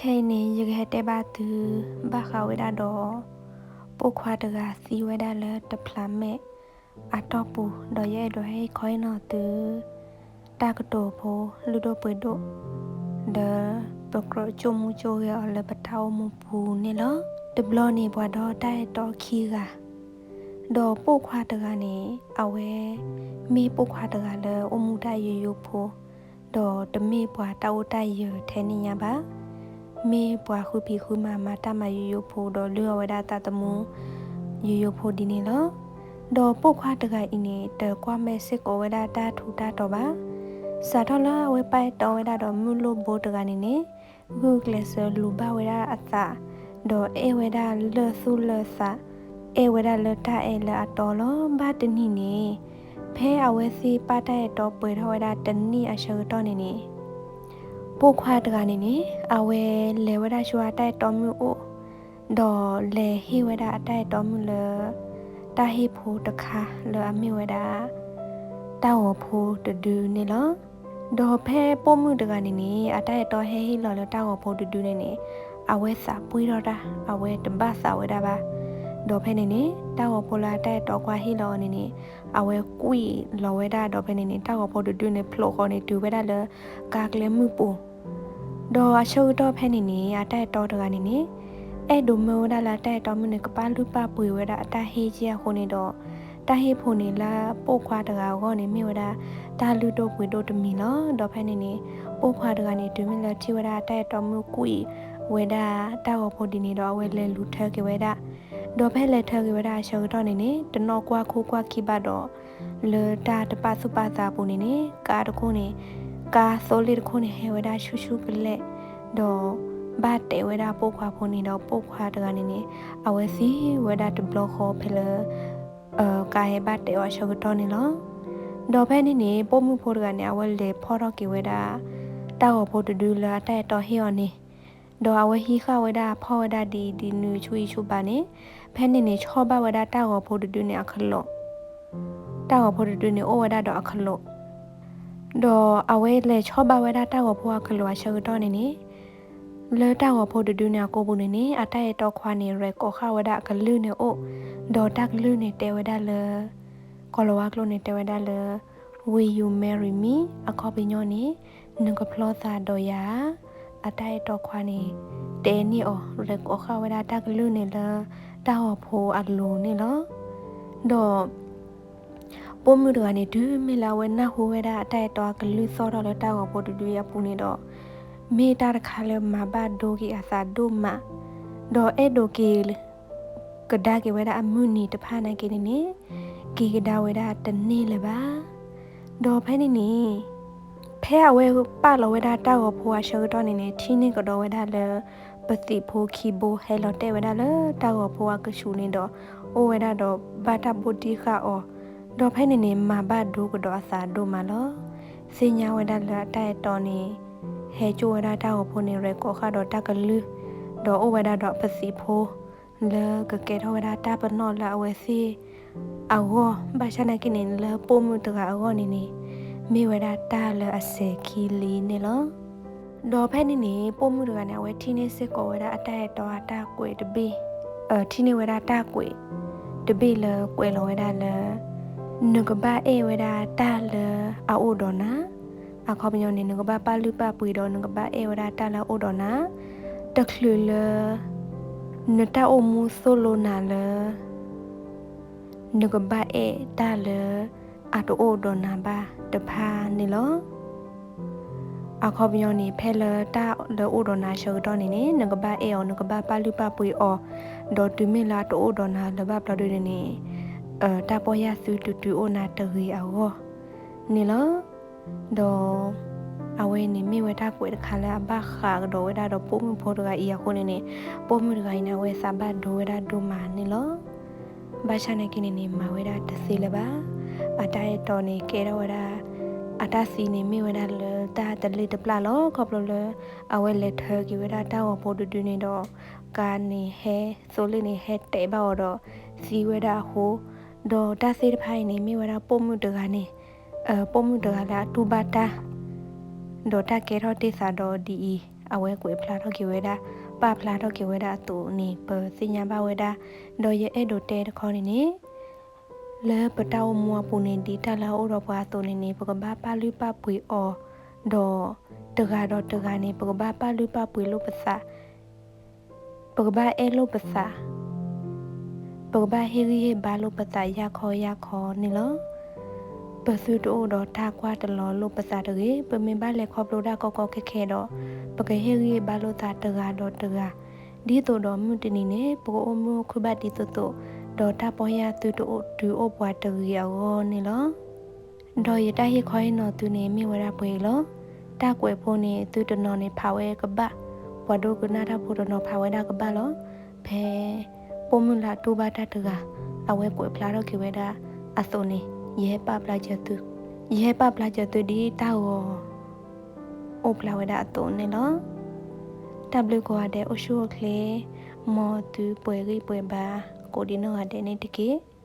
ခဲအံၤန့ၣ် ယကဟဲတဲဘၣ်သု ဘၣ်ဃးဝဲဒၣ်ဒီး ပိာ်ခွါတဂၤသံဝဲဒၣ်လၢတဖျးမဲာ်အတီၢ်ပူၤ, ဒီးယအဲၣ်ဒိးဟဲဟ့ၣ်ခီဟ့ၣ်နီၤသု တၢ်ကတိၤဖိလုၢ်ဒိၣ်ပှ့ၤဒိၣ်, ဒီးပကြၢးကၠိၣ်မူကၠိၣ်ဂဲၤအီၤလၢပတၢ်အိၣ်မူပူၤန့ၣ်လီၤ. တဘျီန့ၣ် ပှၤဒီတၢ်အဲၣ်တီခံဂၤ ဒီးပိာ်ခွါတဂၤန့ၣ် အဝဲမ့ၢ်ပိာ်ခွါတဂၤလၢအိၣ်မူတၢ်ယိယိဖိ, ဒီးတမ့ၢ်ပှၤတၢ်အိၣ်တၢ်ယၢၤထဲန့ၣ်ညါဘၣ်. မ့ၢ်ပှၤဃုဖံးဃုမၤ မၤတၢ်မၤယိယိဖိ ဒီးလုၢ်အီၣ်ဝဲဒၣ်သးသမူယိယိဖိဒ်န့ၣ်လီၤ. ဒီးပိာ်ခွါတဂၤအံၤန့ၣ် တကွၢ်မဲာ်စ့ၢ်ကီးဝဲဒၣ်တၢ်ထူးတၢ်တီၤဘၣ်. စးထီၣ်လၢအဝဲပာ်အဲၣ်တီဝဲဒၣ်ဒီးမုၢ်လိၣ်ဘိတဂၤန့ၣ်န့ၣ် ဂုာ်ကျဲးစၢးလူၤဘၣ်ဝဲဒၣ်အသး, ဒီးအဲၣ်ဝဲဒၣ်လၢသူၣ်လၢသး, အဲၣ်ဝဲဒၣ်လၢတၢ်အဲၣ်လၢအတီလီၤ. ဘၣ်တနံၤန့ၣ် ဖဲအဝဲသ့ၣ်ပာ်တၢ်အဲၣ်တီပှဲၤထီၣ်ဝဲဒၣ်တနံၣ်အဆၢကတီၢ်န့ၣ်န့ၣ် ပိာ်ခွါတဂၤန့ၣ်န့ၣ် အဝဲလဲၤဝဲဒၣ်ဆူအတၢ်အဲၣ်တီမုၣ်အိၣ်, ဒီးလဲၤဟ့ၣ်ဝဲဒၣ်အတၢ်အဲၣ်တီမုၣ်လၢ တၢ်ဟ့ၣ်ဖိတခါလၢအမ့ၢ်ဝဲဒၣ် တၢ်ဂီၤဖိတဒုန့ၣ်လီၤ. ဒီးဖဲပိာ်မုၣ်တဂၤန့ၣ်န့ၣ် အတၢ်အဲၣ်တီဟဲဟ့ၣ်လီၤလၢတၢ်ဂီၤဖိတဒုန့ၣ်န့ၣ် အဝဲသးပှ့ၢ်ထီၣ်တၢ်, အဝဲတဘၣ်သးဝဲဒၣ်ဘၣ်. ဒီးဖဲန့ၣ်န့ၣ် တၢ်ဂီၤဖိလၢအတၢ်အဲၣ်တီကွၢ်ဟ့ၣ်လီၤအီၤန့ၣ်န့ၣ် အဝဲကွံာ်လီၤဝဲဒၣ်. ဒီးဖဲန့ၣ်န့ၣ် တၢ်ဂီၤဖိတဒုန့ၣ် ဖျိးဃီၤန့ၣ်တုၤဝဲဒၣ်လၢကါကျဲမုၢ်ပူၤ ဒီးအဆၢကတီၢ်ဖဲန့ၣ်န့ၣ် အတၢ်အဲၣ်တီတဂၤန့ၣ်န့ၣ် အဲၣ်ဒိးမၢဝဲဒၣ်လၢအတၢ်အဲၣ်တီမုၣ်န့ၣ် ကပာ်လုၢ်ပာ်ပှ့ၤဝဲဒၣ်အတၢ်ဟ့ၣ်ကဲအဃိန့ၣ်ဒီး တၢ်ဟ့ၣ်ဖိန့ၣ်လၢပိာ်ခွါတဂၤအဂီၢ်န့ၣ် မ့ၢ်ဝဲဒၣ် တၢ်လုၢ်ဒိၣ်ပှ့ၤဒိၣ်တမံၤလီၤ. ဒီးဖဲန့ၣ်န့ၣ် ပိာ်ခွါတဂၤန့ၣ် တုၤမ့ၢ်လၢထံၣ်ဝဲဒၣ်အတၢ်အဲၣ်တီမုၣ်ကွံာ်ဝဲဒၣ်တၢ်ဂီၤဖိဒ်န့ၣ်ဒီး အဝဲလဲၤလူၤထၢက့ၤဝဲဒၣ်. ဒီးဖဲလဲၤထၢက့ၤဝဲဒၣ်အဆၢကတီၢ်န့ၣ်န့ၣ် တနီၣ်ကွၢ်ခိၣ်ကွၢ်ခံဘၣ်ဒီး လၢတၢ်တပာ်သူၣ်ပာ်သးအပူၤန့ၣ်န့ၣ် ကါတခိၣ်န့ၣ် ကါသိလ့ၣ်တခိၣ်န့ၣ် ဟဲဝဲဒၣ်ဆူၣ်ဆူၣ်ကလဲာ်, ဒီးဘၣ်တဲာ်ဝဲဒၣ်ပိာ်ခွါဖိန့ၣ်ဒီး ပိာ်ခွါတဂၤန့ၣ်န့ၣ် အဝဲသံဝဲဒၣ်တဘျီဃီဖဲလၢ ကါဟဲဘၣ်တဲာ်အီၤအဆၢကတီၢ်န့ၣ်လီၤ. ဒီးဖဲန့ၣ်န့ၣ် ပိာ်မုၣ်ဖိတဂၤန့ၣ် အဝဲလဲၤဖီၣ်ထီၣ်က့ၤဝဲဒၣ် တၢ်ဂီၤဖိတဒုလၢအတၢ်အဲၣ်တီဟ့ၣ်အီၤန့ၣ်, ဒီးအဝဲဟံးဃာ်ဝဲဒၣ်ဖီၣ်ဝဲဒၣ်ဒ်အံၤဒ်နုၤဆူအံၤဆူဘၣ်န့ၣ်, ဖဲန့ၣ်န့ၣ် ဆီၣ်ဘၣ်ဝဲဒၣ်တၢ်ဂီၤဖိတဒုန့ၣ်အကလိာ်, တၢ်ဂီၤဖိတဒုန့ၣ်အိၣ်ဝဲဒၣ်ဒီးအကလိာ် ဒီးအဝဲလဲၤဆီၣ်ဘၣ်ဝဲဒၣ်တၢ်ဂီၤဖိအကလိာ်အဆၢကတီၢ်န့ၣ်န့ၣ်, လၢတၢ်ဂီၤဖိတဒုန့ၣ်အကိာ်ပူၤန့ၣ်န့ၣ် အတၢ်အဲၣ်တီခွါန့ၣ် ရဲၣ်ကိးဃာ်ဝဲဒၣ်အကလုၢ်န့ၣ်အိၣ်, ဒီးတၢ်ကလုၢ်န့ၣ်တဲဝဲဒၣ်လၢ ကိၤလၤဝါကျိာ်န့ၣ်တဲဝဲဒၣ်လၢ Will you marry me? အခီပညီန့ၣ် နကဖျီသးဒီးယၤဧါ. အတၢ်အဲၣ်တီခွါန့ၣ် တဲန့ၢ်အီၤ ရဲၣ်ကိးဃာ်ဝဲဒၣ်တၢ်ကလုၢ်န့ၣ်လၢ တၢ်ဂီၤဖိအလိၤန့ၣ်လီၤ. ဒီး ပိာ်မုၣ်တဂၤန့ၣ် တုၤမ့ၢ်လၢအဝဲနၢ်ဟူဝဲဒၣ်အတၢ်အဲၣ်တီအကလုၢ်သီၣ်ထီၣ်လၢတၢ်ဂီၤဖိတဒုအံၤအပူၤန့ၣ်ဒီး, မ့ၢ်တၢ်တခါလၢမၤဘၣ်ဒိက့ၤအသးဒိၣ်မး, ဒီးအဲၣ်ဒိးက့ၤ ကဒါက့ၤဝဲဒၣ်အမုၢ်နံၤတဖၣ်နာ်က့န့ၣ်န့ၣ်, က့ၤကဒါဝဲဒၣ်တန့ၢ်လၢၤဘၣ်. ဒီးဖဲန့ၣ်န့ၣ် ဖဲအဝဲပာ်လီၤဝဲဒၣ်တၢ်ဂီၤဖိအဆၢကတီၢ်န့ၣ်န့ၣ် ထံၣ်န့ၢ်ကဒီးဝဲဒၣ်လၢ ပသံးဖိခံဘိဟဲလီၤတဲာ်ဝဲဒၣ်လၢတၢ်ဂီၤဖိအကဆူးန့ၣ်ဒီး အိၣ်ဝဲဒၣ်ဒီးဘၣ်တၢ်ဘိၣ်တံၢ်ဃာ်အီၤ, ဒီးဖဲန့ၣ်န့ၣ် မၤဘၣ်ဒိကဒီးအသးဒိၣ်မးလီၤ. သ့ၣ်ညါဝဲဒၣ်လၢအတၢ်အဲၣ်တီန့ၣ် ဟဲကၠိဝဲဒၣ်တၢ်ဂီၤဖိန့ၣ် ရဲၣ်ကိးဃာ်ဒီးတၢ်ကလုၢ်, ဒီးအိၣ်ဝဲဒၣ်ဒီးပသံးဖိ လၢကကဲထီၣ်ဝဲဒၣ်တၢ်ပနီၣ်လၢအဝဲသ့ၣ်အဂီၢ်, ဘၣ်ဆၣ်နာ်က့န့ၣ် လၢပိာ်မုၣ်တဂၤအဂီၢ်န့ၣ်န့ၣ် မ့ၢ်ဝဲဒၣ်တၢ်လၢအစဲၤခံလံန့ၣ်လီၤ. ဒီးဖဲန့ၣ်န့ၣ် ပိာ်မုၣ်တဂၤန့ၣ် အဝဲထံၣ်န့ၢ်စ့ၢ်ကီးဝဲဒၣ်အတၢ်အဲၣ်တီအတၢ်ကွဲးတဘ့ၣ်, ထံၣ်န့ၢ်ဝဲဒၣ်တၢ်ကွဲးတဘ့ၣ်လၢကွဲးလီၤဝဲဒၣ်လၢ နကဘၣ်အဲၣ်ဝဲဒၣ်တၢ်လၢအအိၣ်ဒီးနၤ, အခီပညီန့ၣ် နကဘၣ်ပာ်လုၢ်ပာ်ပှ့ၤဒီးနကဘၣ်အဲၣ်ဝဲဒၣ်တၢ်လၢအအိၣ်ဒီးနၤ, တချုးလၢ နတၢ်အိၣ်မူသိၣ်လိနၤလၢ နကဘၣ်အဲၣ်တၢ်လၢအတအိၣ်ဒီးနၤဘၣ်တဖၣ်န့ၣ်လီၤ. အခီပညီန့ၣ် ဖဲလၢတၢ်လၢအိၣ်ဒီးနၤအဆၢကတီၢ်န့ၣ်န့ၣ် နကဘၣ်အဲၣ်အီၤ နကဘၣ်ပာ်လုၢ်ပာ်ပှ့ၤအီၤ, ဒီးတုၤမ့ၢ်လၢအတအိၣ်ဒီးနၤလၢၤဘၣ်ဘျီဒုန့ၣ်န့ၣ် တၢ်ပီၢ်ယၢ်သုတတုၤအိၣ်နၤတဂ့ၤအဂီၢ်န့ၣ်လီၤ. ဒီး အဝဲန့ၣ်မ့ၢ်ဝဲတၢ်ကွဲးတခါလၢအဘၣ်ဃးကဒီးဝဲဒၣ်ဒီးပိာ်မုၣ်ဖိတဂၤအံၤအဃိန့ၣ်န့ၣ် ပိာ်မုၣ်တဂၤအံၤန့ၣ် အဝဲသးဘၣ်ဒိဝဲဒၣ်ဒိၣ်မးန့ၣ်လီၤ. ဘၣ်ဆၣ်နာ်က့န့ၣ်န့ၣ် မၤဝဲဒၣ်တသ့လၢၤဘၣ်. အတၢ်အဲၣ်တီန့ၣ် ကဲထီၣ်ဝဲဒၣ် အတၢ်သံန့ၣ်မ့ၢ်ဝဲဒၣ်လၢတၢ်တလ့ၢ်တပျၢ်လီၤ. ခီဖျိလၢ အဝဲလဲၤထၢက့ၤဝဲဒၣ်တၢ်ဂီၤဖိတဒုန့ၣ်ဒီး ကါန့ၣ်ဟဲ သိလ့ၣ်န့ၣ်ဟဲတဲာ်ဘၣ်အီၤဒီး သံဝဲဒၣ်အဃိ, ဒီးတၢ်သ့ၣ်တဖၣ်အံၤန့ၣ် မ့ၢ်ဝဲဒၣ်ပိာ်မုၣ်တဂၤန့ၣ် ပိာ်မုၣ်တဂၤလၢအတူၢ်ဘၣ်တၢ် ဒီးတၢ်ကဲထီၣ်တ့ၢ်သးဒီးဒ်အံၤ အဝဲကွဲးဖျါထီၣ်က့ၤဝဲဒၣ်, ပာ်ဖျါထီၣ်က့ၤဝဲဒၣ်အသိးန့ၣ် ပသ့ၣ်ညါဘၣ်ဝဲဒၣ်. ဒီးယအဲၣ်ဒိးတဲတခီန့ၣ်န့ၣ် လၢပတၢ်အိၣ်မူအပူၤန့ၣ် ဒ်တၢ်လၢအအိၣ်ဒီးပှၤအသိးန့ၣ်န့ၣ် ပကဘၣ်ပာ်လုၢ်ပာ်ပှ့ၤအီၤ, ဒီးတဂၤဒီးတဂၤန့ၣ် ပကဘၣ်ပာ်လုၢ်ပာ်ပှ့ၤလိာ်ပသး, ပကဘၣ်အဲၣ်လိာ်ပသး, ပကဘၣ်ဟ့ၣ်ဂံၢ်ဟ့ၣ်ဘါလိာ်ပသးယၢ်ခီယၢ်ခီန့ၣ်လီၤ. ပသုတအိၣ်ဒီးတၢ်ကွၢ်တလီၤလိာ်ပသးတဂ့ၤ. ပမ့ၢ်ဘၣ်လဲၤခီဖျိတၢ်ကီကီခဲခဲဒီး ပကဟ့ၣ်ဂံၢ်ဟ့ၣ်ဘါလိာ်သးတဂၤဒီးတဂၤ, ဒ်သိးဒီးမုၢ်တနံၤန့ၣ် ပကအိၣ်မုာ်အိၣ်ခုၣ်ဘၣ်ဒ်သိးသိး, ဒီးတၢ်ပီၢ်ယၢ်သုတအိၣ်တုၤအိၣ်ပှၤတဂ့ၤအဂီၢ်န့ၣ်လီၤ. ဒီးယတၢ်ဟ့ၣ်ခီဟ့ၣ်နီၤသုန့ၣ် မ့ၢ်ဝဲဒၣ်ပှဲၤအံၤလီၤ. တၢ်ကွဲးဖိန့ၣ် သုတနီၤန့ၣ်ဖးဝဲကဘၣ်, ပှၤဒိကနၣ်တၢ်ဖိတနီၤဖးဝဲဒၣ်ကဘၣ်လီၤ. ဖဲ ပိာ်မုၣ်လၢအတူၢ်ဘၣ်တၢ်တဂၤ အဝဲကွဲးဖျါထီၣ်က့ၤဝဲဒၣ်အသိးန့ၣ် ယဟဲပာ်ဖျါစၢၤသု, ယဟဲပာ်ဖျါစၢၤသုဒ်တၢ်ဂီၤ အိၣ်ဖျါဝဲဒၣ်အသိးန့ၣ်လီၤ. တၢ်ဘျုးကိးဂၤဒဲး အိၣ်ဆူၣ်အိၣ်ချ့, မ်သုပှဲၤဂံၢ်ပှဲၤဘါ ကိးဒံနီၢ်ဂၤဒဲးန့ၣ်တက့ၢ်.